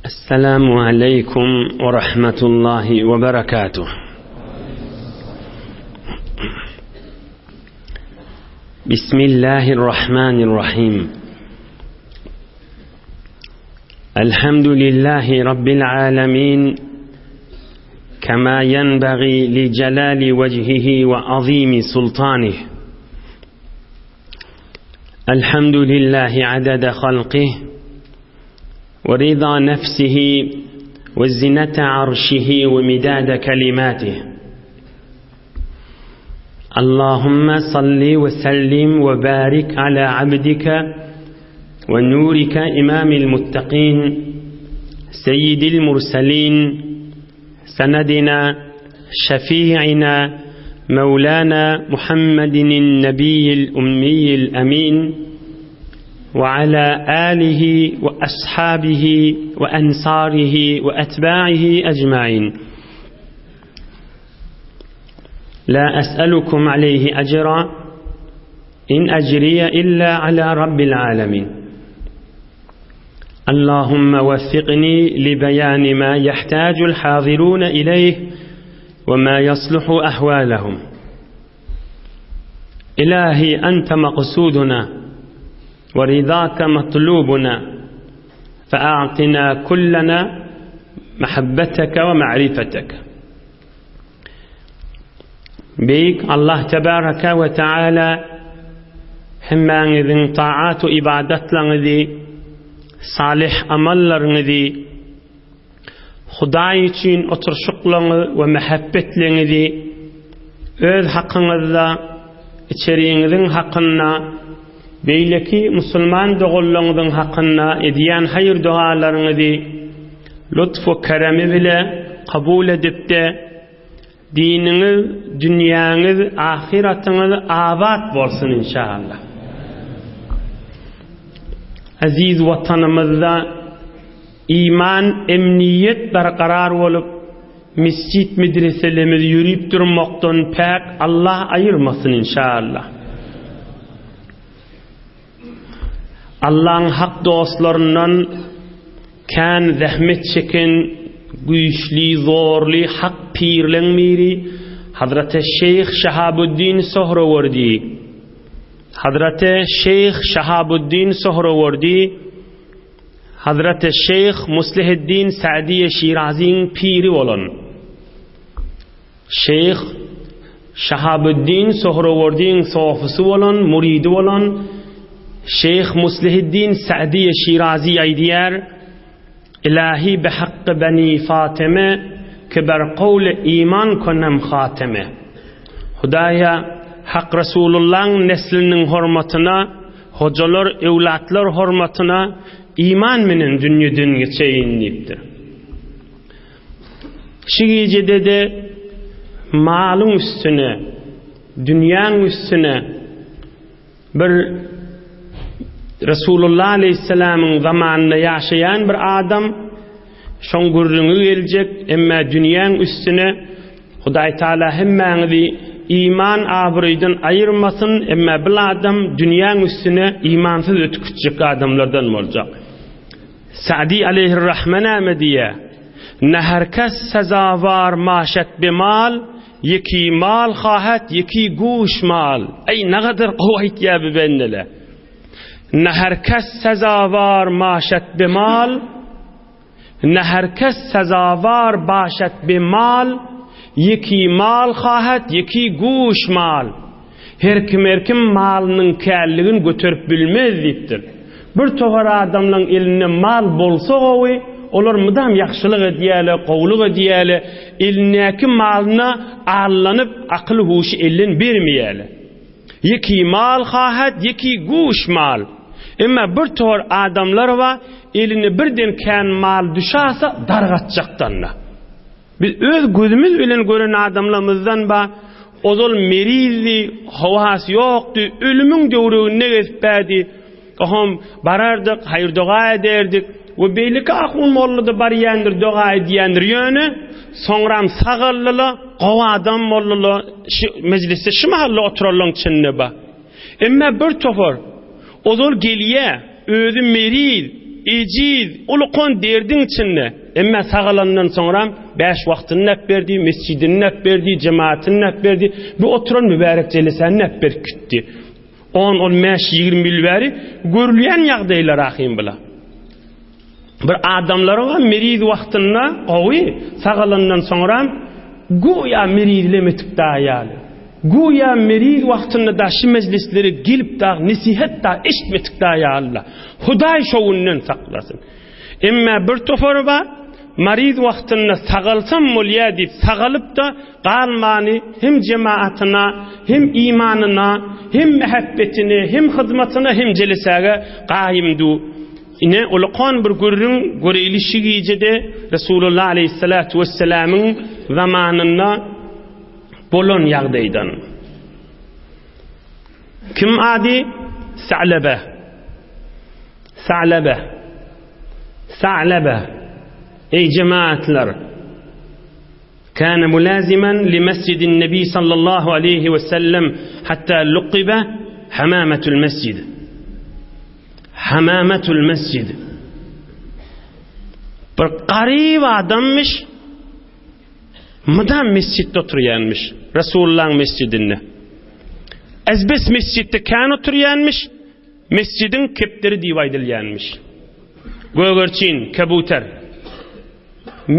Esselamu aleýkum we rahmetullahi we berekatuh. Bismillahirrahmanirrahim. Elhamdülillahi Rabbil alemin. Kema yenbagi li celali vecihihi ve azimi sultanih. Elhamdülillahi adede halqih. ورضا نفسه وزنة عرشه ومداد كلماته اللهم صل وسلم وبارك على عبدك ونورك إمام المتقين سيد المرسلين سندنا شفيعنا مولانا محمد النبي الأمي الأمين وعلى آله وأصحابه وأنصاره وأتباعه أجمعين لا أسألكم عليه أجرا إن أجري إلا على رب العالمين اللهم وفقني لبيان ما يحتاج الحاضرون إليه وما يصلح أحوالهم إلهي أنت مقصودنا ورضاك مطلوبنا فأعطنا كلنا محبتك ومعرفتك Beýik Allah tebaraka we taala hemmäňiziň taat we ybadatlaryňyzy, salyh amallaryňyzy, Hudaý üçin oturyşyklaryňyz we mähebbetliňizi öz hakyňyzda, içeriňiziň hakynda, beýleki musulman doganlaryňyzyň hakynda edýän haýyr-dogalaryňyzy lutf we keremi bile kabul edip-de, diniňiz, dünýäňiz, ahyratyňyz abat bolsun inşallah. Eziz Watanymyzda iman, emniýet berkarar bolup, mesjit, medreselerimiz ýörüp durmakdan päk Allah aýyrmasyn inşallah. Allaň hak dostlaryndan kän zähmet çeken güýçli, zorly hak pirleň biri Hazreti Şeýh Şahabuddin Sohrawardi. Hazreti Şeýh Şahabuddin Sohrawardi Hazreti Şeýh Muslihiddin Sa'diýe Şiraziň piri bolan. Şeýh Şahabeddin Sohrawardyň sofysy bolan, muridi bolan Şeýh Muslihiddin Sa'diýe Şirazy aýdýar, Ilahi bi hakky beni Fateme ki ber kowly iman konem hateme. Hudaýa, Hak Resulullaň nesliniň hormatyna, hojalar, öwlatlar hormatyna iman menen dünýeden geçeýin diýipdir. Şu gijede-de malyň üstüne, dünýäň üstüne bir Resulullah aleyhisselamyň zamanynda ýaşaýan bir adam şoň gürrüňi geljek, emma dünýäň üstüne Hudaý Taala hemmäňizi iman abraýdan aýyrmasyn, emma bil adam dünýäň üstüne imansyz ötüp gitjek adamlardan boljak. Sa'di aleýhirrahme näme diýýär? Ne her kes sezawar maşet be mal, ýeki mal hahet, ýeki guş mal. Eý, nagadar gowy aýtýar bu bendele. Ne her kes sezawar maşet be mal, ne her kes sezawar başet be mal, ýeki mal hahet, ýeki guş mal. Her kim-her kim malynyň källigini göterip bilmez diýipdir. Bir topar adamlaň elinde mal bolsa gowy, olar mydam ýagşylyk edýärler, gowulyk edýärler, elindäki malyna allanyp, akyl-huşy elden bermeýärler. Ýeki mal hahat, ýeki guş mal. Emma bir topar adamlar bar, eline birden kän mal düşase dargatjakdan-da. Biz öz gözümiz bilen gören adamlarymyzdan ba, ozal merizdi, howasy ýokdy, ölümiň döwreginde gezipbädi. Oňam barardyk, haýyr-doga ederdik we beýleki ahun molla-da barýandyr, doga edýändir. Ýöne soňram sagaldy-la, gowy adam boldy-la, şu mejlisde şu mahal-da oturanlaryň içinde ba. Emma bir topar ozal gelýä, özi meriz, ejiz, ulukan derdiň içinde. Emma sagalandan soňram bäş wagtyny näp berdi, mesjidini näp berdi, jemaatyny näp berdi. Bu oturan mübärek jelesäni näp berip gitdi. On, on bäş, 20 ýyl bäri görülýän ýagdaýlar ahym bula. Bir adamlar bar, meriz wagtynda gowy, sagalandan soňram göýä merizlemedik da ýaly. Göýä meriz wagtynda da şu mejlislere gelip da nesihat da eşitmedik da ýaly. Hudaý şo günden saklasyn. Emma bir topary bar, mariz wagtynda sagalsam bolýa diýip sagalyp da galmany hem jemaatyna, hem imanyna, hem mähebbetine, hem hyzmatyna, hem jelesäge gaýym du. Ine, ulakan bir gürrüň göreýli şi gijede Resulullah aleýhissalatu wessalamyň zamanynda bolan ýagdaýdan. Kim ady? Sa'lebe. Sa'lebe. Sa'lebe. Eý jemaatlar! Kana mulaziman li mesjidin nebi sallallahu aleýhi we sellem hatta luqiba hamametul mesjid. Hamametul mesjid. Bir garyp adammyş, mydam mesjitde oturýanmyş, Resulullahyň mesjidinde. Ezbes mesjitde kän oturýanmyş, mesjidiň kepderi diýip aýdylýanmyş. Gögerçin, kebuter.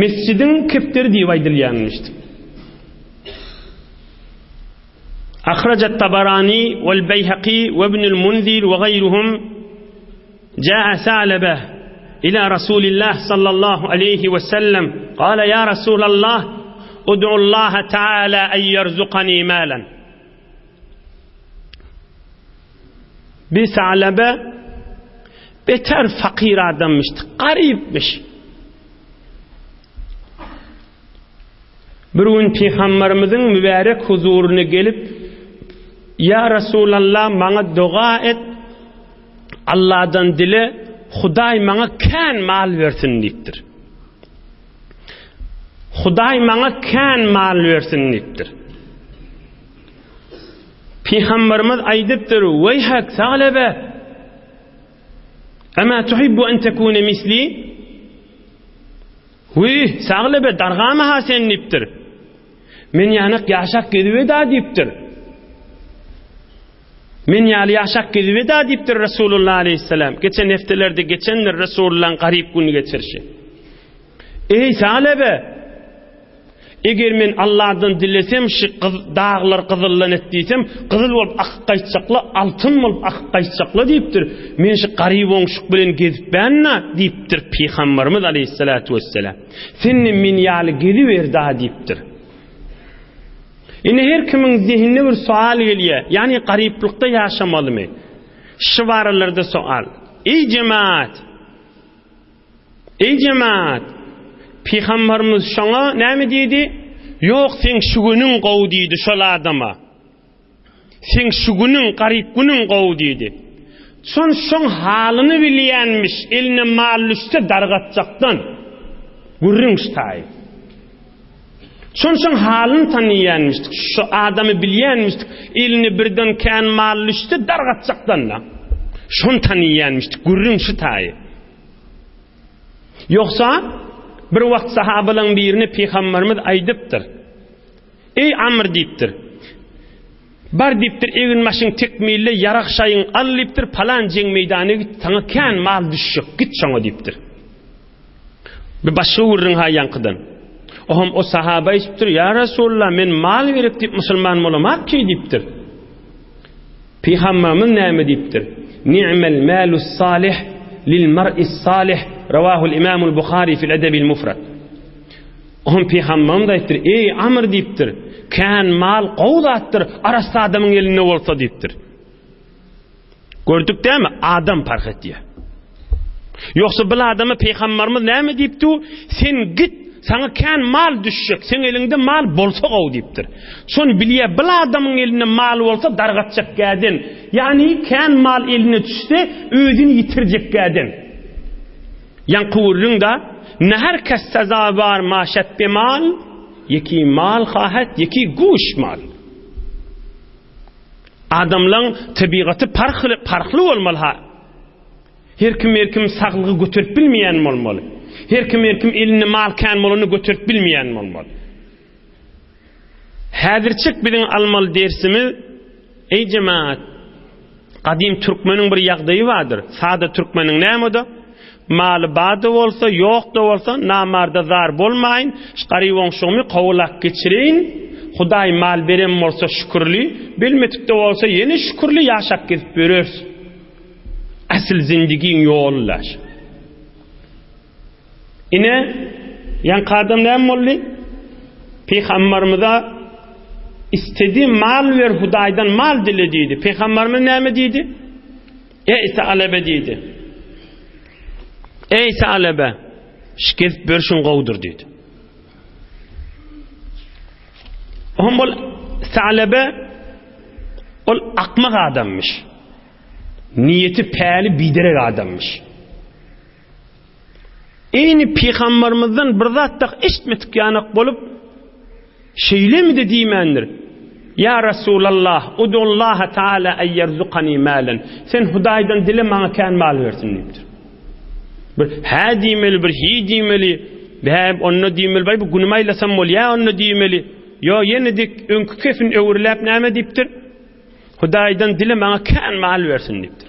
Mesjidiň kepderi diýip aýdylýanmyş. Ahrajat Tabarani wal Beýhaki we Ibnül Munzir we gaýruhum Jaa Sa'lebe ila Rasulillah sallallahu aleýhi we sellem Kale ýa Rasulallah Ud'ullaha ta'ala en ýerzukani malen Bi Sa'lebe beter fakir adammyşdy, garypmyş. Bir gün Pygamberimiziň mübärek huzuryna gelip, Ýa Resulallah, maňa doga et, Allahdan dile, Hudaý maňa kän mal bersin diýipdir. Hudaý maňa kän mal bersin diýipdir. Pygamberimiz aýdypdyr, Weýhak, Saglebe! Ema tuhibbu en tekune misli? Wiý, Saglebe, dargama-ha sen diýipdir. Men ýanak ýaşap gezibeda diýipdir. Men ýaly ýaşap gezibeda diýipdir Resulullah aleýhissalam. Geçen hepdelerde geçendir Resulullahyň garyp gün geçirişi. Eý Salebe! Eger men Allahdan dilesem şu daglar gyzyldan et diýsem, gyzyl bolup akyp gaýtjakla, altyn bolup akyp gaýtjakla diýipdir. Men şu garyp oňşuk bilen gezip bänna diýipdir Pygamberimiz aleýhissalatu wesselam. Sen-de men ýaly geziber da diýipdir. Indi her kimiň zehinine bir soal gelýär. Ýagny garyplykda ýaşamalymy? Şu baralarda soal. Eý jemaat! Eý jemaat! Pygamberimiz şoňa näme diýdi? Ýok, seň şu günüň gowy diýdi şol adama. Seň şu günüň, garyp günüň gowy diýdi. Şon şoň halyny bilýänmiş, eline mal düşse dargatjakdan. Gürrüň şu taýy. Şon şoň halyny tanyýanmyşdyk, şu adamy bilýänmişdik, eline birden kän mal düşse dargatjakdan-da. Şony tanyýanmyşdyk, gürrüň şu taýy. Ýogsa, bir wagt sahabalaryň birine pygamberimiz aýdypdyr. Eý Amr diýipdir. Bar diýipdir, egin-başyň tekmille, ýarag-şaýyň al diýipdir, palan jeň meýdanyna git, saňa kän mal düşjek, git şoňa diýipdir. Bir başga gürrüň ha ýaňkydan. Oham o sahaba aýdypdyr, Ýa Resulallah, men mal gerek diýip musulman bolamak ki diýipdir. Pygamberimiz näme diýipdir? Ni'mel malus salih lil mar'is salih rawahul imamul Buhari fil edebil mufrad. Ohm pygamberimiz aýtdyr, Eý Amr diýipdir, kän mal gowy zatdyr, arassa adamyň elinde bolsa diýipdir. Gördük dämi? Adam parh etýär. Ýogsa bil adama pygamberimiz näme diýipdi? Sen git, saňa kän mal düşjek, seň eliňde mal bolsa gowy diýipdir. Şony bilýär, bil adamyň elinde mal bolsa dargatjak gäden. Ýagny kän mal eline düşse, özüni ýitirjek gäden. Ýaňky gürrüň da, ne her kes sezawar maşat be mal, ýeki mal hahet, ýeki guş mal. Adamlaň tebigaty parhly, parhly bolmaly ha. Her kim her kim saglygy göterip bilmeýän bolmaly. Her kim her kim elinde mal kän bolany göterip bilmeýän bolmaly. Häzirçik biziň almaly dersimiz, eý jemaat, gadym türkmeniň bir ýagdaýy bardyr. Sada türkmeniň näme o-da? Maly bar-da bolsa, ýok-da bolsa, namarda zar bolmaýyn, şu garyboňşugymy kowalap geçireýin, Hudaý mal beren bolsa şükürli, bermedik-de bolsa ýene şükürli ýaşap gezip ýöreris. Asyl zindigiň ýoly-la şu. Ine, ýaňky adam näme boldy? Pygambarymyza istedi mal ber Hudaýdan mal dile diýdi. Pygambarymyz näme diýdi? Eý Salebe diýdi. Eý Salebe, şu gezip berşiň gowudyr diýdi. Ohm ol Salebe ol akmak adammyş. Niýeti päli biderek adammyş. Eýni pygambarymyzdan bir zat dagy eşitmedik ýanak bolup, şeýlemidi diýmändir. Ýa Resulallah, udullaha taala en ýerzukani malen. Sen Hudaýdan dile maňa kän mal bersin diýipdir. Bir hä diýmeli, bir hi diýmeli, bä onda diýmeli, baý bu günümi aýlasam bolýa onda diýmeli. Ýo ýene dik öňki kefin öwrüläp näme diýipdir? Hudaýdan dile maňa kän mal bersin diýipdir.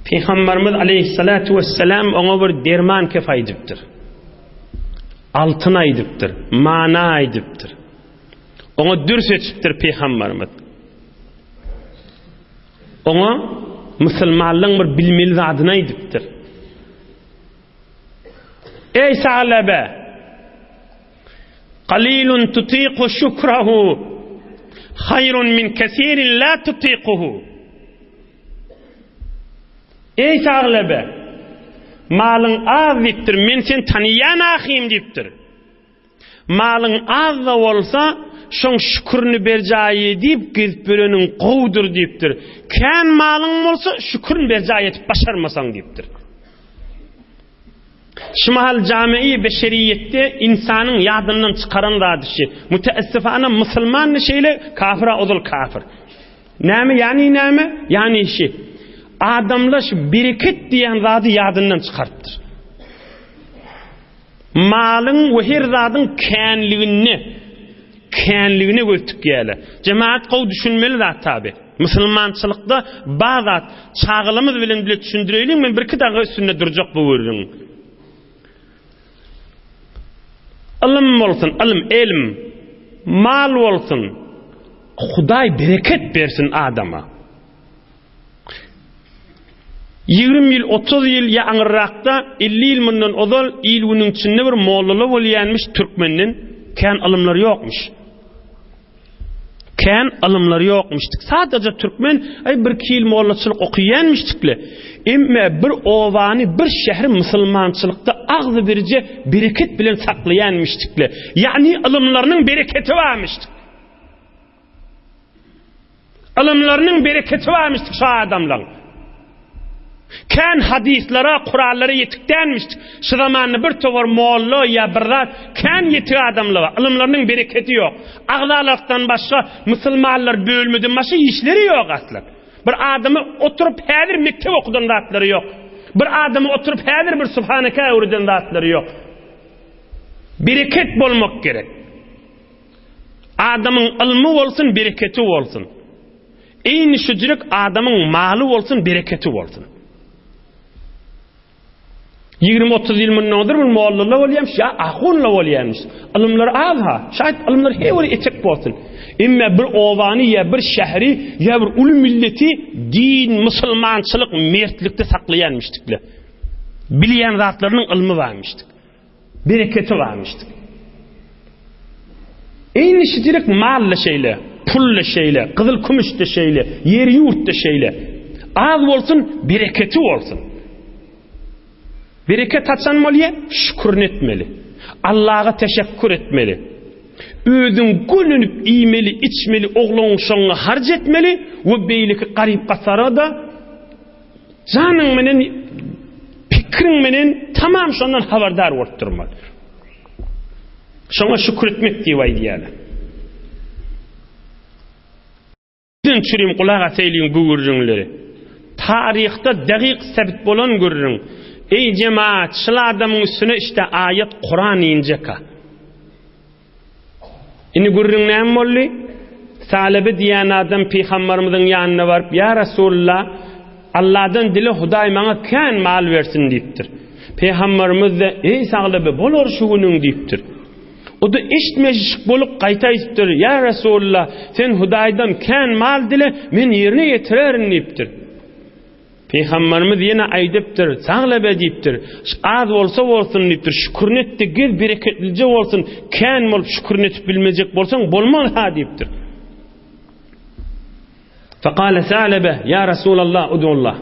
Pygamberimiz aleyhissalatu vesselam oňa bir derman kef aýdypdyr. Altyn aýdypdyr, mana aýdypdyr. Oňa dür seçipdir Pygamberimiz. Oňa musulmanlaryň bir bilmeli zadyny aýdypdyr. Ey Salebe! Qalilun tutiqu şükrahu haýrun min kesirin la tutiquhu. Eý Saglebe! Malyň az diýipdir, men seni tanyýan ahym diýipdir. Malyň az-da bolsa, şoň şükürini berjaý edip gezip ýöreniň gowudyr diýipdir. Kän malyň bolsa, şükürini berjaý edip başarmasaň diýipdir. Şu mahal jame-i beşeriýetde ynsanyň ýadyndan çykaran zady şi. Müteessifana musulman-da şeýle, kafir-a ozal kafir. Näme, ýagny näme? Ýagny şi. Adamlar şu bereket diýen zady ýadyndan çykarypdyr. Malyň we her zadyň känliginde, känligine göz tikýärler. Jemagat gowy düşünmeli zat tabi. Musulmançylykda bar zat çagalarymyz bilen bile düşündireýliň men birki dagyga üstünde durjak bu gürrüňiň. Ylym bolsun, ylym, elm, mal bolsun, Hudaý bereket bersin adama. 20 ýyl, 30 ýyl ýa aňyrrakda 50 ýyl mundan ozal il-günüň içinde bir mollala bolýanmyş türkmenden kän ylymlar ýokmuş. Kän ylymlary ýokmuşdyk. Sadaja türkmen, aý birki ýyl mollaçylyk okaýanmyşdykle. Emme bir obany, bir şähri musulmançylykda agzybirje bereket bilen saklaýanmyşdykle. Ýagny ylymlarynyň bereketi barmyşdyk. Ylymlarynyň bereketi barmyşdyk şu adamlaryň. Kän hadyslara, Kur'anlara ýetik dälmişdik. Şu zamanda bir towar molla ýa bir zat kän ýetik adamlar bar. Ylymlarynyň bereketi ýok. Agzalardan başga musulmanlar bölmeden başga işleri ýok asla. Bir adamy oturyp häzir mekdep okudan zatlary ýok. Bir adamy oturyp häzir bir subhaneke öwreden zatlary ýok. Bereket bolmak gerek. Adamyň ylmy bolsun, bereketi bolsun. Eýni şujrek adamyň maly bolsun, bereketi bolsun. 20-30 ýyl mundan ozal bir mollala bolýarmyş, ýa ahunla bolýarmyş. Ylymlar az ha, şaýt ylymlar her bir etek bolsun. Emma bir obany ýa bir şäheri ýa bir uly milleti din, musulmançylyk, mertlikde saklaýarmyşdyklar. Bilýän zatlarynyň ylmy barmyşdyk. Bereketi barmyşdyk. Eýni şidirek mal-da şeýle, pul-da şeýle, gyzyl-kümüş-de şeýle, ýer-ýurt-da şeýle. Az bolsun, bereketi bolsun. Bereket haçan bolýar? Şükürini etmeli. Allaha teşekkür etmeli. Özüň gönenip iýmeli, içmeli, oglan-uşagyňa harç etmeli we beýleki garyp-gasara-da Janyň menen, pikiriň menen tamam şondan habardar bolup durmaly. Şoňa şükür etmek diýip aýdýarlar. Çürim gulak asaýlyň bu gürrüňleri. Taryhda dagyk sebit bolan gürrüň. Eý jemaat, şul adamyň üstüne işte aýat Kuran injeka. Indi gürrüň näme boldy? Salebe diýen adam pygambarymyzyň ýanyna baryp, Ýa Resulullah, Allahdan dile Hudaý maňa kän mal bersin diýipdir. Pygambarymyz-da, Eý Saglebe, bolar şu günüň diýipdir. O-da eşitmeşik bolup gaýta aýdypdyr, Ýa Resulullah, sen Hudaýdan kän mal dile, men ýerine ýetirerin diýipdir. Pygamberimiz ýene aýdypdyr, Saglebe diýipdir, Az bolsa bolsun diýipdir, şükürini et-de gez bereketlije bolsun, kän bolup şükürini etip bilmejek bolsaň bolmaz-ha diýipdir. Fekale Salebe, Ýa Resulallah, udullah.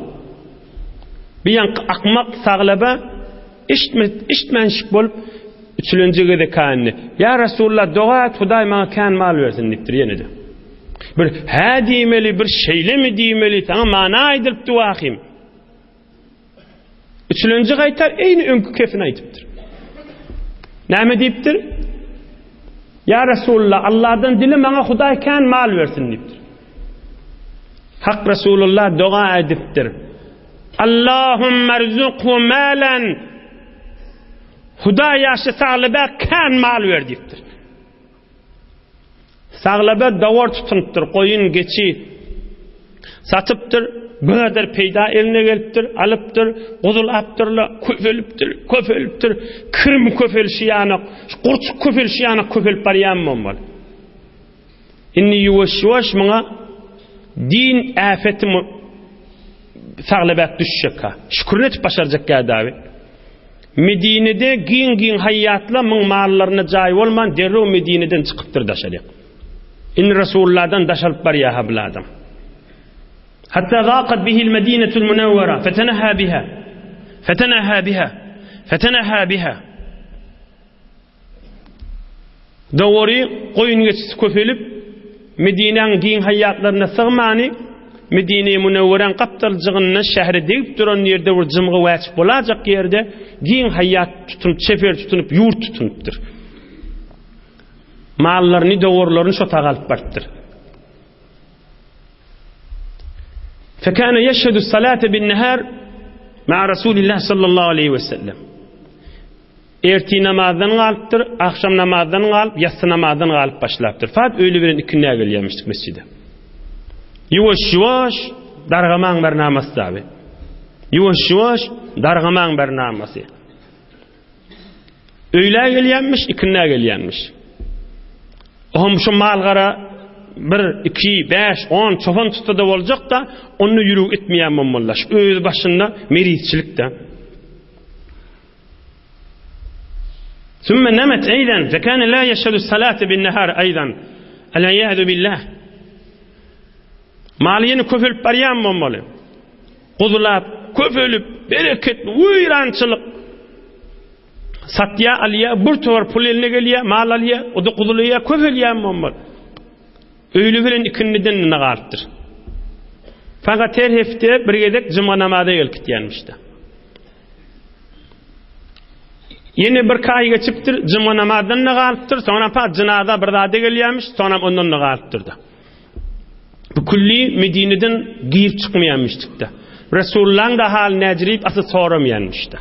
Bir ýaňky akmak Saglebe eşitmänşik bolup, üçülenji gezek indi, Ýa Resulallah, doga et, Hudaý maňa kän mal bersin diýipdir ýene-de. Bir hä diýmeli, bir şeýlemi diýmeli, saňa mana aýdylypdy wahym. Üçülenji gaýtar eýni öňki kefini aýdypdyr. Näme diýipdir? Ýa Resulullah, Allahdan dile maňa Hudaý kän mal bersin diýipdir. Hak Resulullah doga edipdir. Allahumma rzuqhu malan. Hudaý ýaşy saglyba kän mal ber diýipdir. Saglaba dowar tutunypdyr, goýun, geçi satypdyr, bu gadar peýda eline gelipdir, alypdyr, guzulapdyrlar, köpelipdir, köpelipdir, kirim köpelişi ýanak, gurçuk köpelişi ýanak köpelip barýan bolmaly. Indi ýuwaş-ýuwaş muňa din äfeti saglabäk düşjek ha. Şükürini etip başarjak gädabi. Medinede giň-giň haýýatla myň mallaryna jaý bolman derrew Medineden çykypdyr daşaryk. Indi Resulullahdan daş alyp barýar-ha bul adam. Hatta zaqat bihil Medinetul Munawwara fetenaha biha. Fetenaha biha. Fetenaha biha. Dowary, goýun-geçisi köpelip, Medinäň giň haýýatlaryna sygmany, Medine-i Münewweräň gapdaljygynda, şähre degip duran ýerde bir jymgy wäçip bolajak ýerde giň haýýat tutunyp, çeper tutunyp, ýurt tutunypdyr. Mallaryny, dowarlaryny şo taga alyp barypdyr. Fekâne yeşhedü salate bin nehâr ma'a Resulillah sallallahu aleyhi ve sellem. Ertir namazdan galypdyr, agşam namazdan galyp, ýassy namazdan galyp başlapdyr. Saat öýle bilen ikindä gelýärmişdik mesjide. Ýuwaş-ýuwaş dargamaň barnamasy tabi. Ýuwaş-ýuwaş dargamaň barnamasy. Öýlä gelýärmiş, ikindä gelýärmiş. Ohm şu mal-gara bir, iki, bäş, on çopan tutsa-da boljak-da, onda ýüregi etmeýän bolmaly. Şu öz başynda merizçilik-de. Sümme nemet eýden, fekâne lâ yeşhedü salâte bin nehâr eýden. El-iýâzu billah. Maly ýene köpelip barýan bolmaly. Guzulap, köpelip, bereketli, weýrançylyk. Satýa, alýa, bir towar pul eline gelýär, mal alýa, o da guzulaýa, köpelýän bolmaly. Öýle bilen ikindiden ne galypdyr. Fakat her hepde bir gezek juma namaza gelip gitýänmişdi. Ýene bir aý geçipdir, juma namazdan-da galypdyr, soňra pa jynaza bir zada gelýärmiş, soňra ondan-da galypdyr-da. Bu külli Medineden girip çykmaýarmyşdyk-da. Resulullahyň da haly näjirip asyl soramaýarmyş-da.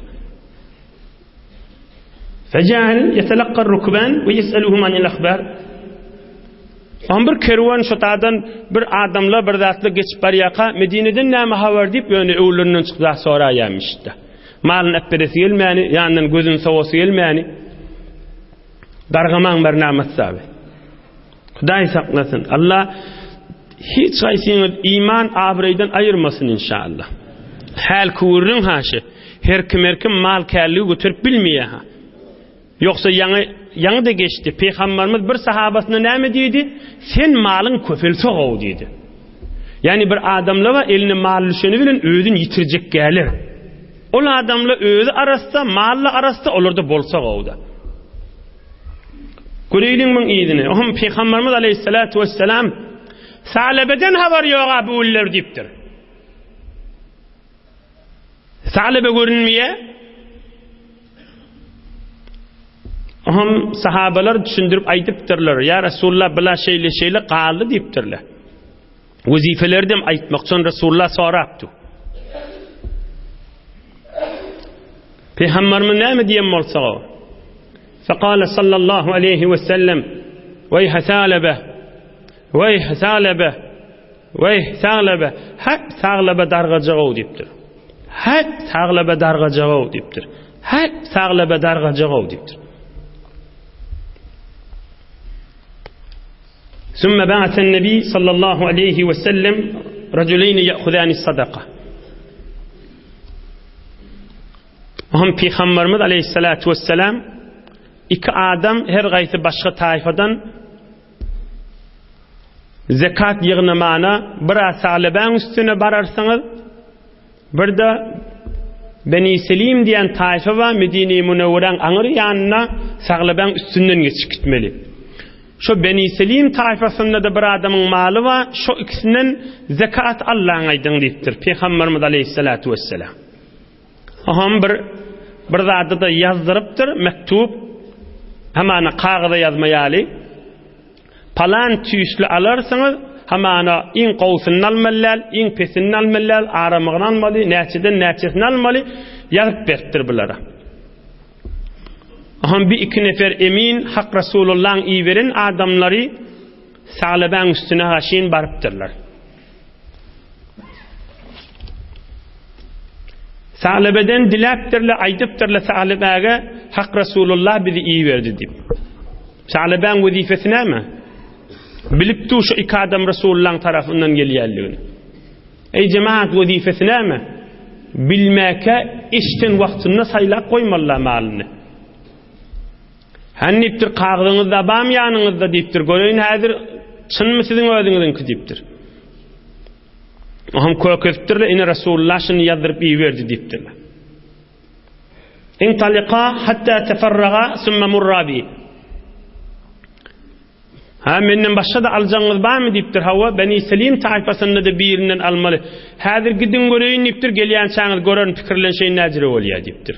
Fejael yetelakka rukban we yeseluhum anil ahbar. On bir kerwen şu tadan bir adamlar bir zatlar geçip barýarka Medineden näme habar diýip ýöne öwlerinden çykyp zat soraýarmyş-da. Malyny äp beresi gelmäni, ýanyndan gözüni sowasy gelmäni. Dargamaň bir namasy saby. Hudaý saklasyn. Allah hiç haýsyňyz iman abraýdan aýyrmasyn inşallah. Hälki gürrüň haşy. Her kim her kim mal källigi göterip bilmeýär ha. Ýogsa ýaňy ýaňy-da geçdi. Pygamberimiz bir sahabasyna näme diýdi? Sen malyň köpelse gowy diýdi. Ýani bir adamlar bar eline mal düşeni bilen özüni ýitirjek gäler. Ol adamlar özi arassa, mally arassa, olarda bolsa gowuda. Göreýliň muň yzyny. Ohm Pygamberimiz aleyhissalatu vesselam Salebeden habar ýoga bu günler diýipdir. Salebe görünmeýär. Ohm sahabalar düşündirip aýdypdyrlar. Ýa Resulullah bila şeýle şeýle galdy diýipdirler. Wezifeleri dem aýtmak üçin Resulullah sorapdy. Pygamberimiz näme diýen bolsa o? Fekale sallallahu aleyhi ve sellem Weýhe Salebe Weýh Salebe Weýh Salebe Häk Saglebe dargajagow diýipdir. Häk Saglebe dargajagow diýipdir. Häk Saglebe dargajagow diýipdir. Sümme ba'asen Nebi sallallahu aleyhi ve sellem raculeyni ya'hudani sadaka. Ohm Peygamberimiz aleyhissalatu vesselam iki adam her gaýsy başga taýfadan zekat ýygnamana bir-ä Salebäň üstüne bararsyňyz, bir-de Beni Selim diýen taýfa bar, Medine-i Münewweräň aňyr ýanynda Saglebäň üstünden geçip gitmeli. Şo Beni Selim taýfasynda-da bir adamyň maly bar, şo ikisinden zekat allaň aýdyň diýipdir Pygamberimiz aleýhissalatu wesselam. Oňam bir bir zady-da ýazdyrypdyr, mektup, hamana kagyza ýazma ýaly. Palan tüýsli alarsyňyz, hamana iň gowusyny almaly däl, iň pesini almaly däl, aramygyny almaly, näçeden näçesini almaly, ýazyp beripdir bulara. Oňam bir iki nefer emin Hak Resulullaň iberen adamlary Salebäň üstüne haşyn barypdyrlar. Salebeden diläpdirler, aýdypdyrlar Salebäge, Hak Resulullah bizi iberdi diýip. Salebäň wezipesi näme? Bilip dur şu iki adam Resulullahyň tarapyndan gelýänligini. Eý jemaat wezipesi näme? Bilmäkä eşden wagtynda saýlap goýmalylar malyny. Hany diýipdir, kagyzyňyzda barmy ýanyňyzda diýipdir, göreýin häzir çynmy siziň özüňiziňki diýipdir. Oňam kökezipdirler, ine Resulullah şuny ýazdyryp iberdi diýipdirler. Intalika hatta teferraga summa murra bi. Ha, menden başga-da aljagyňyz barmy diýipdir. Hawa, Beni Selim taýpasynda-da birinden almaly. Häzir gidiň göreýin diýipdir, gelýänçäňiz görerin pikirlenşeýin näjire bolýar diýipdir.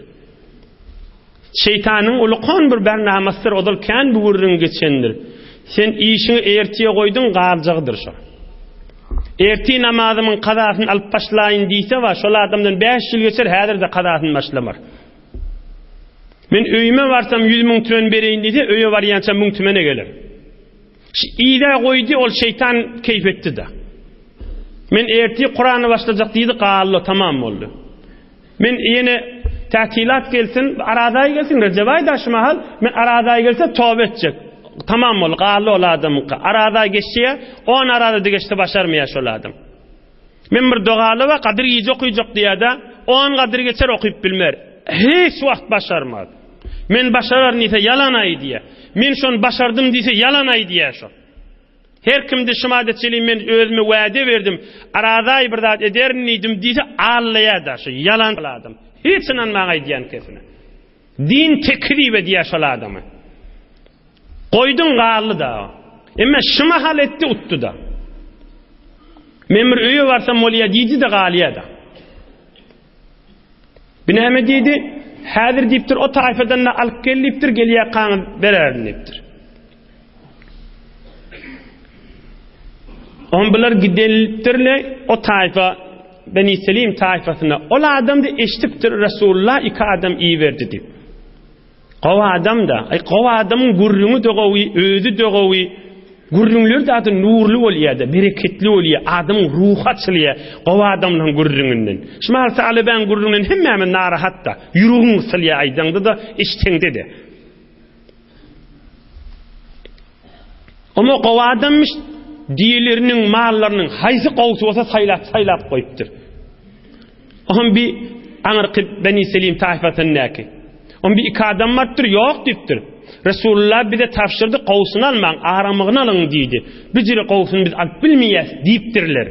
Şeýtanyň ulukan bir bernamasydyr, ozal kän bu gürrüň geçendir. Sen işiňi ertire goýduň, galjagydyr şo. Ertir namazymyň kazasyny alyp başlaýyn diýse bar, şol adamdan 5 ýyl geçer, häzir-de kazasyny başlamar. Men öýüme barsam 100 müň tümen bereýin diýse, öýe barýança müň tümene geler. Yza goýdy, ol şeýtan keýp etdi-de. Men ertir Kurany başlajak diýdi, galdy, tamam boldy. Men ýene tätilat gelsin, Araz aýy gelsin, Rejep aýy da şu mahal, men Araz aýy gelse toba etjek. Tamam boldy, galdy ol adamyňky. Araz aýy geçýär, on Araz aýy geçse başarmaýar şol adam. Men bir dogaly bar, Gadyr gije okyjak diýýär-de, on Gadyr geçer okyp bilmer. Hiç wagt başarmaz. Men başararyn diýse ýalan aýdýar. Men şony başardym diýse ýalan aýdýar şo. Her kimde şumada çenli men özüme wade berdim, Arazaý bir zat ederin diýdim diýse allaýar-da şu ýalan adam. Hiç ynanmaň aýdýan kesine. Din tekzip edýär şol adamy. Goýduň galdy-da. Emma şu mahal etdi utdy-da. Men bir öýe barsam bolýar diýdi-de galýar-da. Bu näme diýdi? Häzir diýipdir, o taýfadan-da alyp gel diýipdir, gelýärkaňyz bererin diýipdir. On bular gidelipdirle o taýfa Beni Selim taýfasyna. Ol adam da eşidipdir Resulullah iki adam iberdi diýip. Gowy adam-da. Aý, gowy adamyň gürrüňi-de gowy, özi-de gowy. Gürrüňleri-de ady nurly bolýar-da, bereketli bolýar. Adamyň ruhy açylýar gowy adamlaryň gürrüňinden. Şu mahal Salebäň gürrüňinden hemmämiz narahat-da. Ýüregiň gysylýar aýdaňda-da, eşiteňde-de. Oňa gowy adammyş, diýeleriniň, mallarynyň haýsy gowusy bolsa saýlap-saýlap goýupdyr. Oňam bir aňyrky Beni Selim taýfasyndaky. Oňam bir iki adam barypdyr, ýok diýipdir. Resulullah bize tabşyrdy, gowusyny almaň, aramygyny alyň diýdi. Bir jüre gowusyny biz alyp bilmeýäs diýipdirler.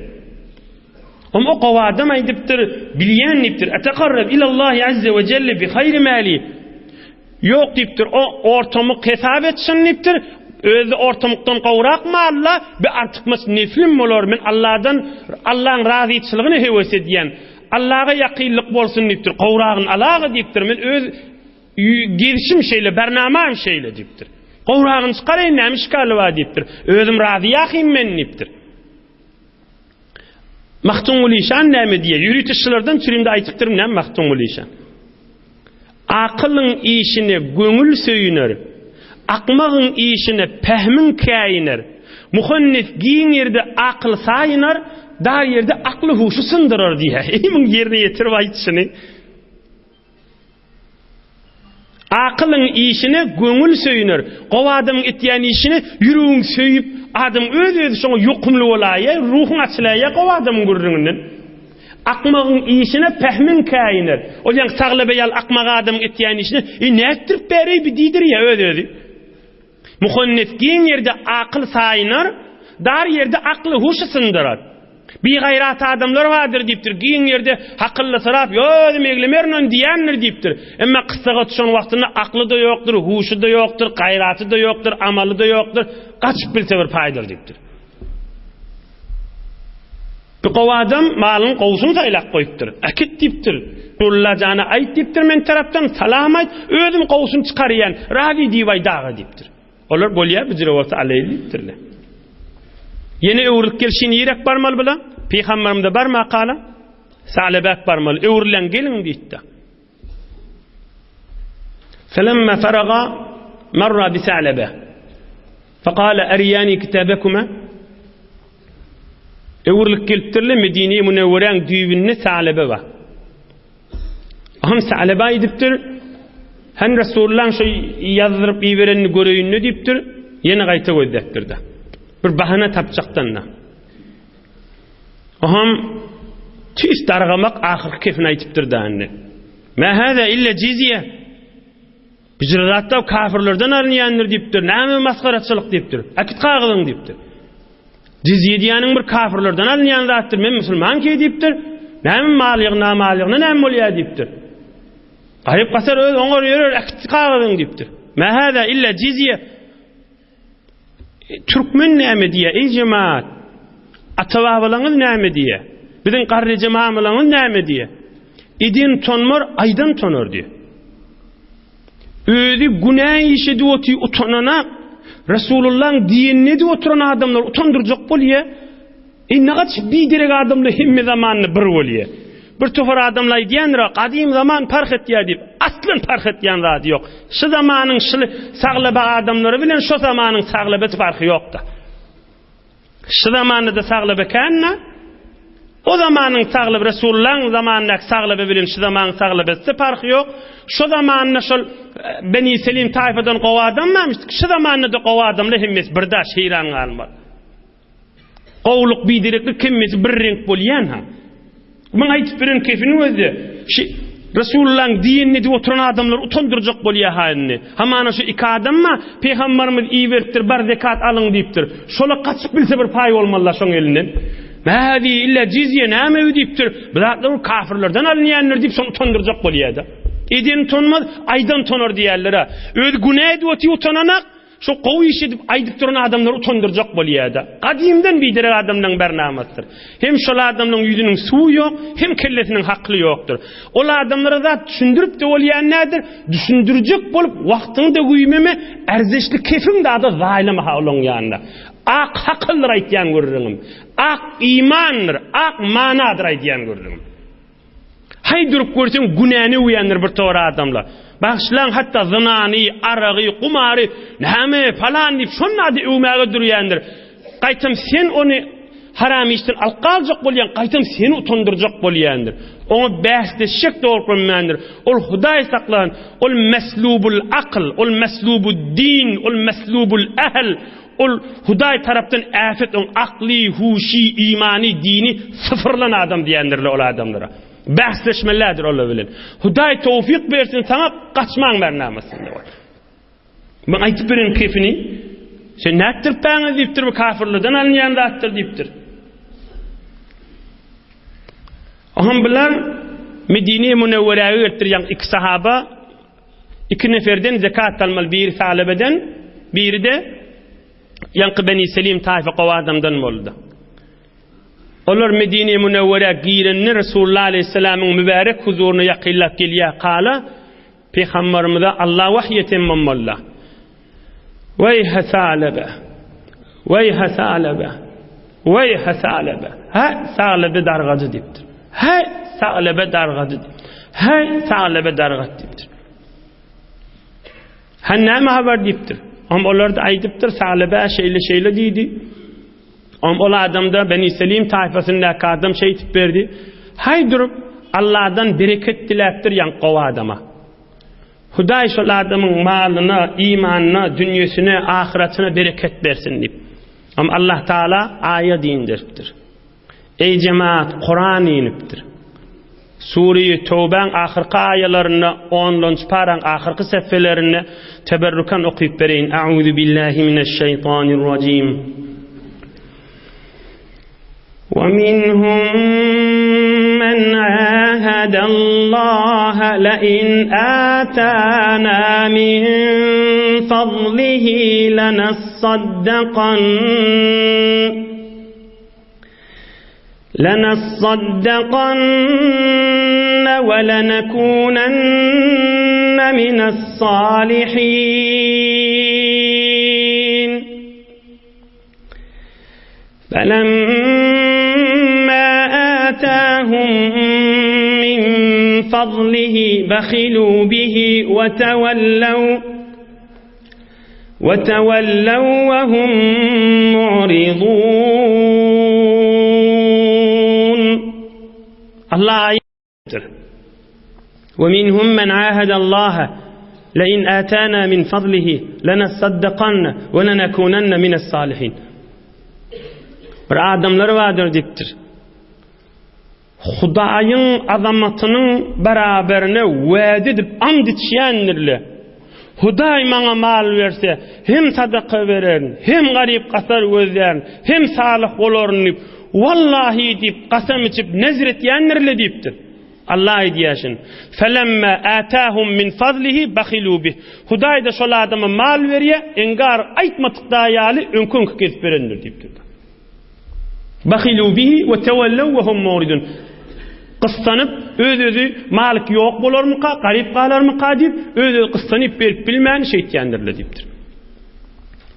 Oňam o gowy adam aýdypdyr, bilýän diýipdir. Etekarrab ilallahi azze we celle bi haýri mali. Ýok diýipdir, o ortamyk hesap etsin diýipdir, özi ortamykdan gowrak malla bir artykmaç neflim bolar, men Alladan Allaň razyçylygyny höwes edýän, Allaga ýakynlyk bolsun diýipdir, gowragyny alaga diýipdir, men öz gezişim şeýle, bernamam şeýle diýipdir. Gowragyny çykaraýyn, näme işgali bar diýipdir, özüm razy ýahym men diýipdir. Magtymguly işan näme diýýär? Ýörite şulardan çürimde aýtypdyryn näme Magtymguly işan? Akylyň işine göňül söýüner, Akmagyň işine pähmiň käýiner. Muhannes giň ýerde akyl saýynar, Dar ýerde akly-huşy syndyrar diýýär. Eý, muň ýerine ýetirip aýtşyny. Akylyň işine göňül söýüner. Gowy adamyň etýän işine ýüregiň söýüp, adam öz-özi şoňa ýokumly bolaýýar, ruhuň açylaýýar gowy adamyň gürrüňinden. Akmagyň işine pähmiň käýiner. Ol ýaňky Saglebe ýaly akmak adamyň etýän işine, Eý, nätdirip bäreý bi diýdirýär öz-özi. Muhannes giň ýerde akyl saýynar, dar ýerde akly-huşy syndyrar. Bigaýrat adamlar bardyr diýipdir, giň ýerde hakyllysyrap, Özüm eglemerin ony diýendir diýipdir. Emma gyssaga düşen wagtynda akly-da ýokdur, huşy-da ýokdur, gaýraty-da ýokdur, amaly-da ýokdur, gaçyp bilse bir paýdyr diýipdir. Bir gowy adam malyň gowusyny saýlap goýupdyr. Äkit diýipdir. Nurulla jana aýt diýipdir, men tarapdan salam aýt, özüm gowusyny çykarýan, razy diýip aýt aga diýipdir. Olar bolýar, büjre bolsa alaýyn diýipdirler. Ýene öwrülip gelşi nirek barmaly bular? Pygamberimize barmakala Salebäk barmaly. Öwrülen geliň diýipdir. Felemma faraga marra bi Salebe. Fekale eriyani kitabekuma Öwrülip gelipdirler Medine-i Münewweräň düýbünde Salebe bar. Aham Salebe aýdypdyr. Hem Resulullahyň şu ýazdyryp iberenini göreýin-de diýipdir. Ýene gaýta gözläpdir-de. Bir bahana tapjakdan-da. Aham tüýs dargamak ahyrky kefini aýdypdyr-da indi. Mä hâzâ illa jizýe. Bijire zatlar kafirlerden alynýandyr diýipdir. Näme masgaraçylyk diýipdir. Äkit kagyzyňy diýipdir. Jizýe diýýäniň bir kafirlerden alynýan zatdyr. Men musulman ki diýipdir. Näme mal ýygna, mal ýygna näme bolýar diýipdir. Garyp gasar öz oňar ýörer äkit kagyzyňy diýipdir. Mä hâzâ illa jizýe. Türkmen näme diýýär, eý jemaat? Ata-babalaňyz näme diýýär? Biziň garryja mamalaňyz näme diýýär? Eden utanmar, aýdan utanar diýýär. Özi günä iş edip otyr, utanana Resulullahyň diýenini edip oturan adamlar utandyrjak bolýar. E nagaç biderek adamlar hemme zamanda bir bolýar. Bir topar adamlar aýdýandyr, gadym zaman parh etýär diýip. Aslan parh etýän zady ýok. Şu zamanyň şu saglaba adamlary bilen şo zamanyň saglabasy parhy ýokda. Şu zamanda-da saglaba kända, o zamanyň saglaba Resulullahyň zamanyndaky saglaba bilen şu zamanyň saglabasy parhy ýok. Şo zamanda şol e, Beni Selim taýfadan gowy adam barmyş. Şu zamanda-da gowy adamlar hemmesi bir daş heýran galmaly. Gowulyk bidereklik hemmesi bir reňk bolýan ha. Muň aýdyp beren kefini gözle. Şi Resulullahyň diýenini edip oturan adamlar utandyrjak bolýar ha indi. Hamana şu iki adamma Pygamberimiz iberipdir, bar zekat alyň diýipdir. Şola gaçyp bilse bir paý bolmalylar şoň elinden. Mädi illa jizýe näme diýipdir. Bu zatlar kafirlerden alynýandyr diýip şony utandyrjak bolýar-da. Eden utanmaz, aýdan utanar diýerler-ä. Özi günä edip otyr utananak, Şo gowy iş edip aýdyp duran adamlary utandyrjak bolýada. Gadymdan biderek adamlaň bernamasydyr. Hem şol adamlaň ýüzüniň suwy ýok, hem kellesiniň hakly ýokdur. Ol adamlara zat düşündirip-de bolýan däldir, düşündirjek bolup wagtyňy-da güýmeme, ärzeşli kefiň dada zaýlama-ha olaň ýanynda. Ak hakyldyr aýtýan gürrüňim. Ak imandyr, ak manadyr aýdýan gürrüňim. Haý durup görseň günäni öwýändir bir towar adamlar. Bagyşlaň hatda zynany, aragy, gumary, näme falan diýip şonda-da öwmäge durýandyr. Gaýtam sen ony haram işden alyp galjak bolýaň, gaýtam seni utandyrjak bolýandyr. Oňa bäsleşjek dogrulanmändir. Ol Hudaý saklasyn, ol meslubul akyl, ol meslubud din, ol meslubul ähl, Ol Hudaý tarapdan äpet oň akly, huşy, imany, dini syfyrlan adam diýendirler ol adamlara. Bäsleşmelidir olar bilen. Hudaý towfyk bersin saňa gaçmaň bernamasynda bol. Men aýtyp beren kefini sen nätdirip bäňiz diýipdir bu kafirlerden alynýan zatdyr diýipdir. Oňam bular Medine Münewweräge gelipdir ýaňky iki sahaba Iki neferden zekat almaly, biri Salebeden, biri-de ýaňky Beni Selim taýfa gowy adamdan boldy. Olar Medine-i Münewwerä girende Resulullah aleýhissalamyň mübärek huzuryna ýakynlap gelýär kala, Pygamberimize Allah wahyý eten bolmaly. Weýhe Salebe! Weýhe Salebe! Weýhe Salebe! Hä, Salebe dargady diýipdir. Hä, Salebe dargady diýipdir. Hä, Salebe dargady diýipdir. Hany näme habar diýipdir. Om olar-da aýdypdyr, Salebe şeýle-şeýle diýdi. Om ol adam-da Beni Selim taýpasyndaky adam şeýtip berdi. Haý durup, Alladan bereket diläpdir ýaňky gowy adama. Hudaý şol adamyň malyna, imanyna, dünýesine, ahyratyna bereket bersin diýip. Om Allah Taala aýat inderipdir. Eý jemaat, Kuran inipdir. Sure-i Tewbäň ahyrky aýalarynda, onlanjy paraň ahyrky sehfelerinde teberrukan okyp bereýin. A'uzu billahi mineşşeýtanirrajim. Wa minhum men ahadallaha la in atana min fadlihi lanassaddaqan لَنَصَّدَّقَنَّ وَلَنَكُونَنَّ مِنَ الصَّالِحِينَ فَلَمَّا آتَاهُم مِّن فَضْلِهِ بَخِلُوا بِهِ وَتَوَلَّوْا وَتَوَلَّوْا وَهُمْ مُعْرِضُونَ Allah aýdypdyr. وَمِنْهُمْ مَنْ عَاهَدَ اللَّهَ لَئِنْ آتَانَا مِنْ فَضْلِهِ لَنَصَّدَّقَنَّ وَلَنَكُونَنَّ مِنَ الصَّالِحِينَ Bir adamlar bardyr diýipdir. Hudaýyň azamatynyň beraberine wada edip ant içýändirler. Hudaý maňa mal berse, hem sadaka bererin, hem garyp-gasar gözlärin, hem salyh bolaryn diýip, wallahi diýip, kasam içip, nezr etýändirler diýipdir. Allah aýdýar şuny. Felemma atahum min fazlihi bahilu bih. Hudaý-da şol adama mal berýär, engar aýtmadyk da ýaly öňki-öňki gezip berendir diýipdir. Bahilu bihi we tewellew we hum muridun. Gyssanyp, öz-özi malik ýok bolarmyka, garyp galarmyka diýip, öz-özi gyssanyp berip bilmän şeýtýändirler diýipdir.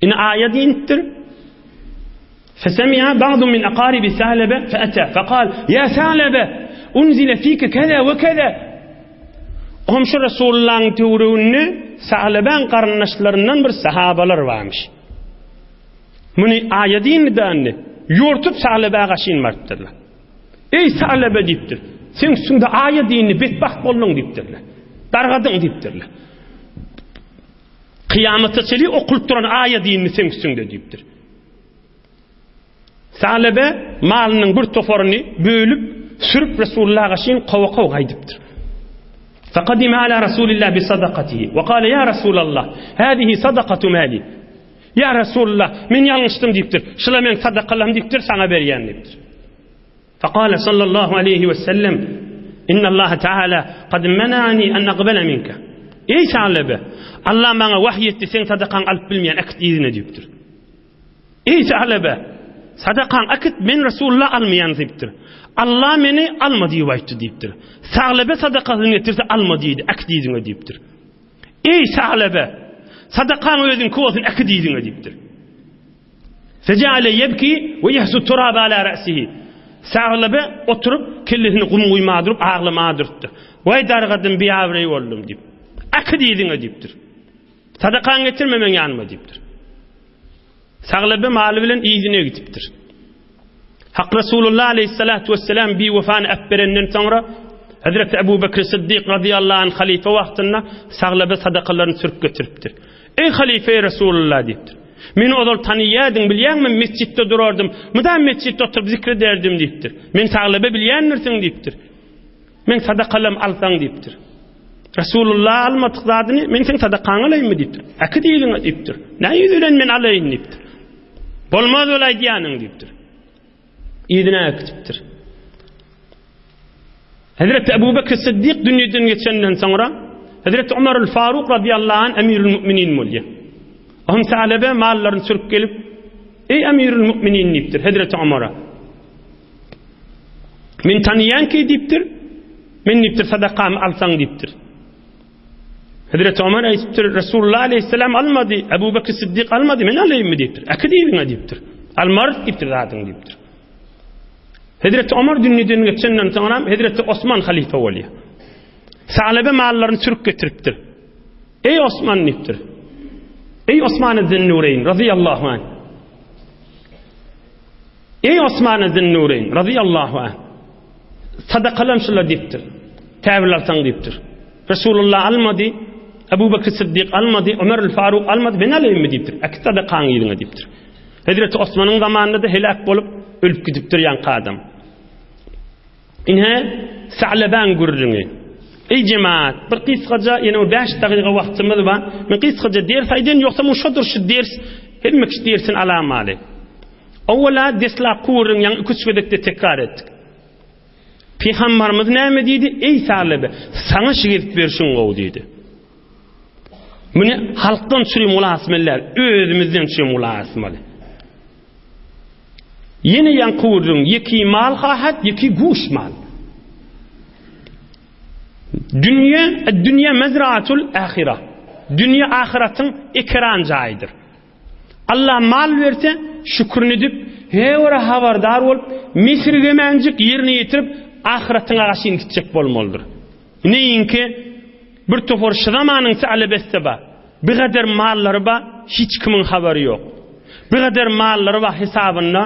Ine aýat inipdir. Fesemi'a ba'du min aqaribi Salebe fe'ata fekal ya Salebe unzile fike keza we keza. Goňşy Resulullahyň töwereginde Salebäň garyndaşlaryndan bir sahabalar barmyş. Muny aýady indi-de indi, ýortup Salebä gaşyn barypdyrlar. Eý, Salebe diýipdir, seň üstüňde aýady indi, betbagt bolduň diýipdirler. Dargadyň diýipdirler. Kyýamata çenli okulyp duran aýady indi seň üstüňde diýipdir. Salebe malynyň bir toparyny bölüp, sürüp Resulullah gaşyn kowa-kow gaýdypdyr. Fekadime ala Resulillah bi sadakatihi we kale ya Resulallah, hadihi sadakatu mali. Ýa Resulallah, men ýalňyşdym diýipdir. Şula meň sadakalarym diýipdir, saňa berýän diýipdir. Fekale sallallahu aleýhi we sellem, Innallaha taala kad menani an aqbala minka. Eý Salebe, Allah maňa wahyý etdi, seň sadakaňy alyp bilmeýän, äkit yzyna diýipdir. Eý Salebe, sadakaňy äkit, men Resulullah almaýan diýipdir. Allah meni alma diýip aýtdy diýipdir. Salebe sadakasyny getirse alma diýdi, äkit yzyna diýipdir. Eý, Salebe! Sadakaň özüňki bolsun, äkit yzyňa diýipdir. Fejeale ýebki we ýehsu turaba ala ra'sihi. Salebe oturyp, kellesini gum guýmaga durup, aglamaga durupdyr. Waý dargadym, biabraý boldum diýip. Äkit yzyňa diýipdir. Sadakaňy getirme meň ýanyma diýipdir. Saglebe maly bilen yzyna gidipdir. Hak Resulullah aleyhissalatu vesselam biwefany äpberenden soňra Hazreti Ebu Bekr Siddik radıyallahu anh halife wagtynda Saglebe sadakalaryny sürüp getiripdir. Eý halife Resulullah diýipdir. Meni ozal tanyýardyň bilýäňmi mesjitde durardym. Mydam mesjitde oturyp zikr ederdim diýipdir. Men Saglebe bilýändirsiň diýipdir. Men sadakalam alsaň diýipdir. Resulullah almadyk zadyny men seň sadakaňy alaýynmy diýipdir. Äkit yzyňa diýipdir. Näme ýüz bilen men alaýyn diýipdir. Bolmaz ol aýdýanyň diýipdir. Yzyna äkitipdir. Hazreti Ebu Bekr Siddik dünýeden geçenden soňra Hazreti Umar el-Faruk radiyallahu anh emirül müminin bolýar. Ohm Salebe mallaryny sürüp gelip, Ey emirül müminin diýipdir Hazreti Umara. Men tanyýan ki diýipdir. Men diýipdir sadakamy alsaň diýipdir. Hazreti Omar aýdypdyr, Resulullah aleyhisselam almady, Ebu Bekr Siddik almady, men alaýynmy diýipdir. Äkit yzyňa diýipdir. Almarys diýipdir zadyň diýipdir. Hazreti Omar dünýeden geçenden soňra Hazreti Osman halife bolýar. Salebe mallaryny sürüp getiripdir. Ey Osman diýipdir. Eý Osman Zünnureýn razyýallahu anh. Eý Osman Zünnureýn razyýallahu anh. Sadakalam şular diýipdir. Täwil alsaň diýipdir. Resulullah almady, Ebu Bekr Siddik almady, Ömer Faruk almady, men alaýynmy diýipdir. Äkit sadakaňy yzyňa diýipdir. Hezreti Osmanyň zamanynda-da heläk bolup ölüp gidipdir ýaňky adam. Ine, Sa'lebaň gürrüňi. Eý jemaat, bir gysgaja, ýene bir 5 dagyga wagtymyz bar. Men gysgaja ders aýdaýyn, ýogsa bu şodur şu ders, hemme kişi dersini alamaly. Owala deslapky gürrüň ýaňy iki-üç gezekde tekrar etdik. Pygambarymyz näme diýdi? Eý Sa'lebe, saňa şu gezip berşiň gowy diýdi. Muny halkdan çürim gulak asmaly däl, özümizden çürim gulak asmaly. Ýene ýaňky gürrüň, ýeki mal hahat, ýeki guş mal. Dünýe, dünýe mezraatul ahira. Dünýe ahyratyň ekeran jaýydyr. Allah mal berse, şükrini edip, hewre habardar bolup, mesirgemenjik ýerine ýetirip, ahyratyň agaşyny gitjek bolmalydyr. Neýinki bir topar şu zamanyň talebesi bar. Bigader mallary bar, hiç kimiň habary ýok. Bigader mallary bar hesabynda,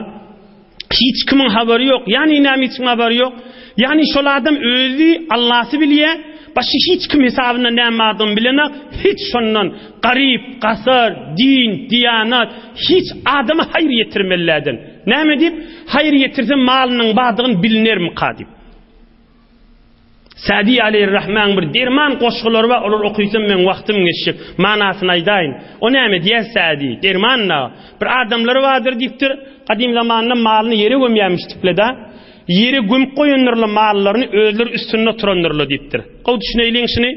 hiç kimiň habary ýok. Ýagny näme hiç kimiň habary ýok? Ýagny şol adam özi Allasy bilýär, başga hiç kim hesabynda näme bardygyny bilenok, hiç şondan garyp, gasar, din, diýanat, hiç adama haýyr ýetirmelilerden. Näme diýip, haýyr ýetirse malynyň bardygyny bilinermika diýip. Sadi aleýhir-rahmäň bir derman goşgulary bar, olary okysam meň wagtym geçjek. Manasyny aýdaýyn. O näme diýýär Sadi? Derman-da. Bir adamlar bardyr diýipdir, gadym zamanda malyny ýere gömýärmişdikle-da. Ýere gömüp goýandyrlar mallaryny, özleri üstünde oturandyrlar diýipdir. Gowy düşüneýliň şuny.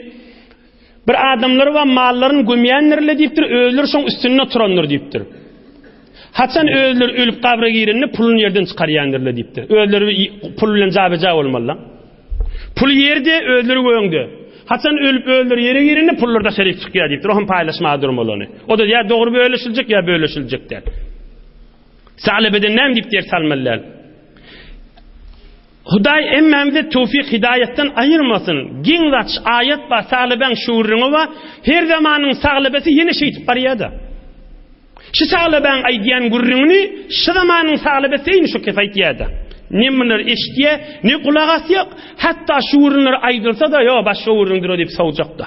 Bir adamlar bar mallaryny gömýändirler diýipdir, özleri şoň üstünde oturandyr diýipdir. Haçan özleri ölüp gabra girende puluny ýerden çykarýandyrlar diýipdir. Özleri pul bilen jabeja bolmalylar. Pul ýerde, özleri göňde. Haçan ölüp özleri ýere girende pullar daşaryk çykýar diýipdir. O hem paýlaşmaga durmaly ony. O-da ýa dogry bölüşiljek, ýa bölüşiljek däl. Salebeden näme diýip ders almaly däl. Hudaý hemmämizi towfyk hidaýatdan aýyrmasyn. Giň zat aýat bar, saglebeň şuwrüňi bar. Her zamanyň saglebesi ýene şeýdip barýada. Şu saglebeň aýdýan gürrüňini şu zamanyň saglebesi eýni şu kes aýtýada. Ne munar eşitýä, ne gulak asýak, hatda şu gürrüňler aýdylsa-da, ýo başga gürrüňdir o diýip sowjakda.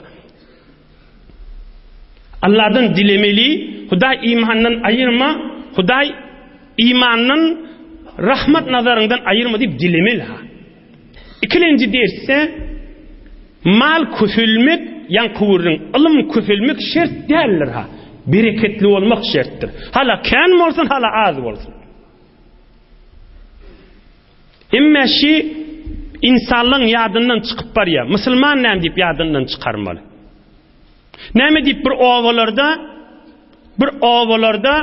Allahdan dilemeli, Hudaý imandan aýyrma, Hudaý imandan rahmat nazaryňdan aýyrma diýip dilemeli ha. Ikilenji dersde mal köpelmek, ýaňky gürrüň, ylym köpelmek şert däldir ha. Bereketli bolmak şertdir. Hala kän bolsun, hala az bolsun. Emme şi insanlaň ýadyndan çykyp barýar. Musulman näme diýip ýadyndan çykarmaly? Näme diýip bir obalarda bir obalarda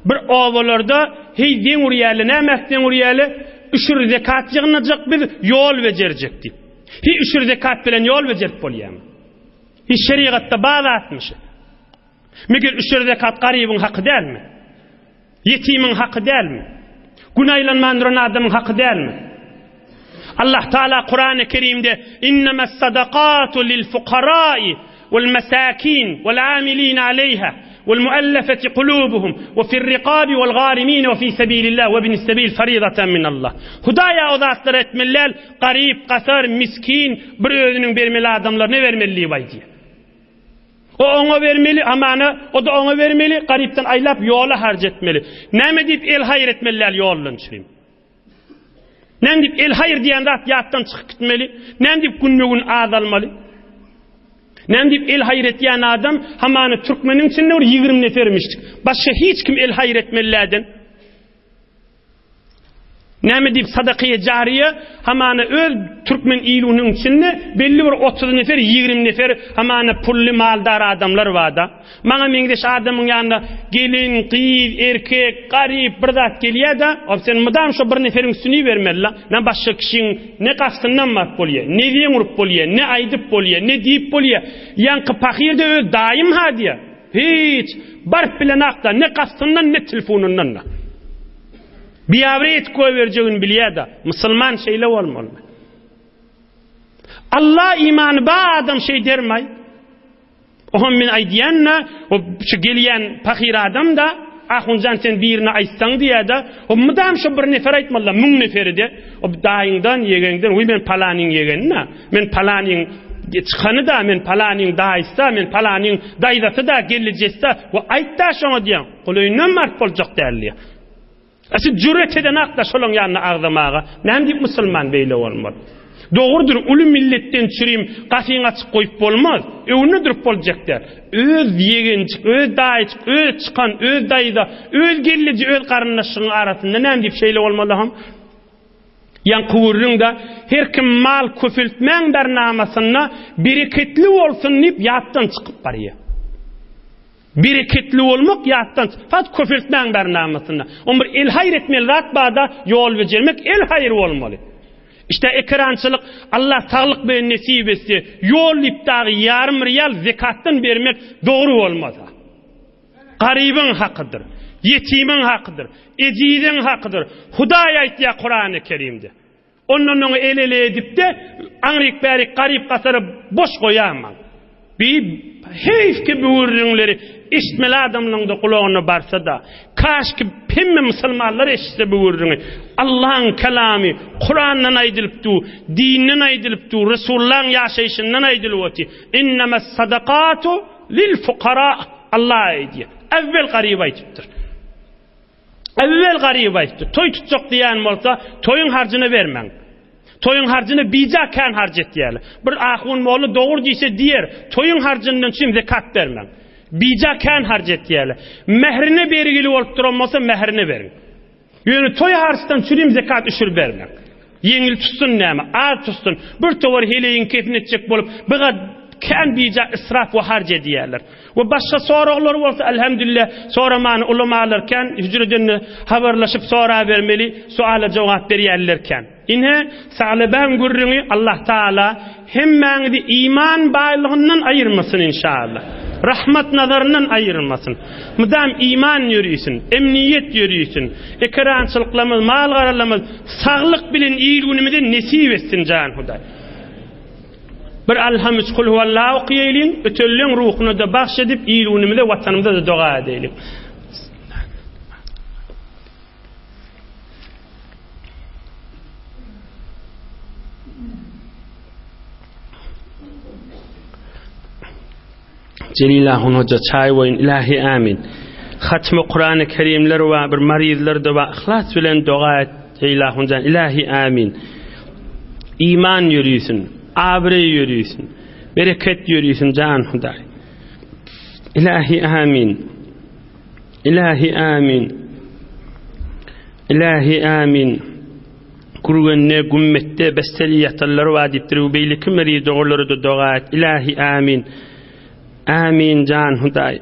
bir obalarda heý deň urýarlar, näme deň urýarlar? Üşür zekat ýygnajak biz, ýol bejerjek diýip. Heý üşür zekat bilen ýol bejerip bolýarmy? Hiç şerigatda bar zatmyş. Meger üşür zekat garybyň haky dälmi? Ýetimiň haky dälmi? Gün aýlanman duran adamyň haky dälmi? Allah Taala Kurany Kerimde Innemes sadakatu lil fukarai wal masakin wal amilin aleyha wal muallafati kulubuhum we fir riqabi wal garimin we fi sabilillah we ibnis sebil faridatan min Allah. Hudaýa o zatlary etmeli däl, garyp, gasar, miskin bir özüniň bermeli adamlaryna bermeli diýip aýdýar. O oňa bermeli, amana, o-da oňa bermeli, garypdan aýlap ýola harç etmeli. Näme diýip el haýyr etmeli däl ýoldan çürim. Näme diýip el haýyr diýen zat ýatdan çykyp gitmeli? Näme diýip günbe-gün azalmaly? Näme diýip el haýyr etýän adam hamana türkmeniň içinde bir 20 nefermişdik. Başga hiç kim el haýyr etmeli dälden. Näme diýip sadakaýy jariýe hamana öz türkmen ilunyň içinde belli bir 30 nefer, 20 nefer hamana pully maldar adamlar barda. Maňa meňzeş adamyň ýanyna gelin, gyz, erkek, garyp bir zat gelýär-de, ol sen mydam şo bir neferiň üstüni ibermeli-la. Ne başga kişiň ne gapysyndan baryp bolýar, ne zeň urup bolýar, ne aýdyp bolýar, ne diýip bolýar. Ýaňky pahyr-da öz daýym-ha diýýär. Hiç, baryp bilenok-da, ne gapysyndan, ne telefonyndan-da. Biabraý etip goýberjegini bilýär-de. Musulman şeýle bolmalymy? Alla imany bar adam şeý dermaý. Oňam men aýdýan-da, o şu gelýän pahyr adam-da, Ahunjan sen birine aýtsaň diýýär-de, o mydam şo bir nefer aýtmaly-da, müň neferi-de, o daýyňdan, ýegeňden, wiý men palanyň ýegeni-da, men palanyň çykany-da, men palanyň daýysy-da, men palanyň daýzasy-da, gelnejesi-de, we aýt-da şoňa diýýän, golaýyndan baryp boljak däl diýýär. A siz jüret edenakda şolaň ýanynda agzamaga. Näme diýip musulman beýle bolmaz. Dogrudyr uly milletden çürim gasyňy açyk goýup bolmaz. Öwünde durup boljak däl. Öz ýegenjik, öz daýyjyk, öz çykan, öz daýza, öz gelneje, öz garyndaşygyň arasynda näme diýip şeýle bolmaly hom? Ýaňky gürrüňde her kim mal köpeltmäň barnamasynda bereketli bolsun diýip ýatdan çykyp barýar. Bereketli bolmak ýatdan çykmaz köpeltmäň barnamasynda. On bir el haýyr etmeli zat barda ýol bejermek el haýyr bolmaly. Işte ekerançylyk Allah saglyk bilen nesip etse ýol diýip dagy ýarym riýal zekatdan bermek dogry bolmasa. Garybyň hakydyr. Ýetimiň hakydyr. Ejiziň hakydyr. Hudaý aýtýar Kurany Kerimde. Ondan öňe el-ele edip-de, aňryk-bärik garyp-gasary boş goýamaň. Bi, heýf ki bu gürrüňleri eşitmeli adamlaryň-da gulagyna barsa-da. Kaşki hemme musulmanlar eşitse bu gürrüňi. Allaň kelamy Kurandan aýdylyp dur, dinden aýdylyp dur, Resullaň ýaşaýşyndan aýdylyp otyr. Innemes-sadakatu lil-fukara Allah aýdýar. Äwwel garyp aýdypdyr. Äwwel garyp aýtdy, toý tutjak diýýän bolsa, toýuň harjyny bermäň. Toýuň harjyny bija kän harç etýärler. Bir ahun molla dogry diýse diýer, toýuň harjyndan üçin zekat bermäň. Bija kän harç etýärler. Mährine bergili bolup duran bolsa, mährine beriň. Ýöne toý harçdan çürim zekat üşür bermäň. Ýeňil tutsun näme, az tutsun. Bir towar heleýiň kepini etjek bolup, biga kän bija israf we harç edýärler. We başga soraglar bolsa elhamdülillah soramany ulamalar kän hüjreden habarlaşyp sorabermeli suala jogap berýärler kän. Ine Salebaň gürrüňi Allah Taala hemmäňizi iman baýlygyndan aýyrmasyn inşallah. Rahmat nazaryndan aýyrmasyn. Mydam iman ýörisin, emniýet ýörisin. Ekerançylyklarymyz, mal-garalarymyz saglyk bilen il-günümize nesip etsin jan Hudaý. Bir Alham üç Kulhuwalla okaýalyň, ötenleň ruhuna-da bagş edip, il-günümize, watanymyza-da doga edeýliň. Jelil ahun hoja çaý boýun ilahi amin. Hatmy Kurany Kerimler we bir marizler de bar yhlas bilen doga et Jelil ahun jan ilahi amin. Iman ýörüsün, abraý ýörüsün, bereket ýörüsün jan Hudaý. Ilahi amin. Ilahi amin. Ilahi amin. Gürgende, Gümmetde, Besteli ýatanlar bar diýipdir. Bu beýleki meriz dogalara-da doga et. Ilahi amin. Amin jan Hudaý.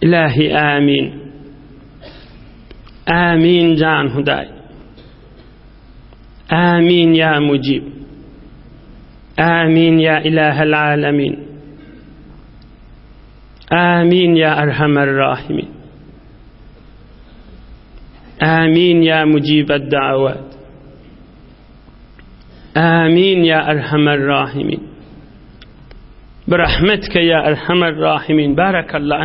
Ilahi amin. Amin jan Hudaý. Amin ya mujib. Amin ya ilahel alamin. Amin ya erhamer rahimin. Amin ya mujibed davat. Amin ya erhamer rahimin. Birahmetke ya erhamer rahimin. Barakallah.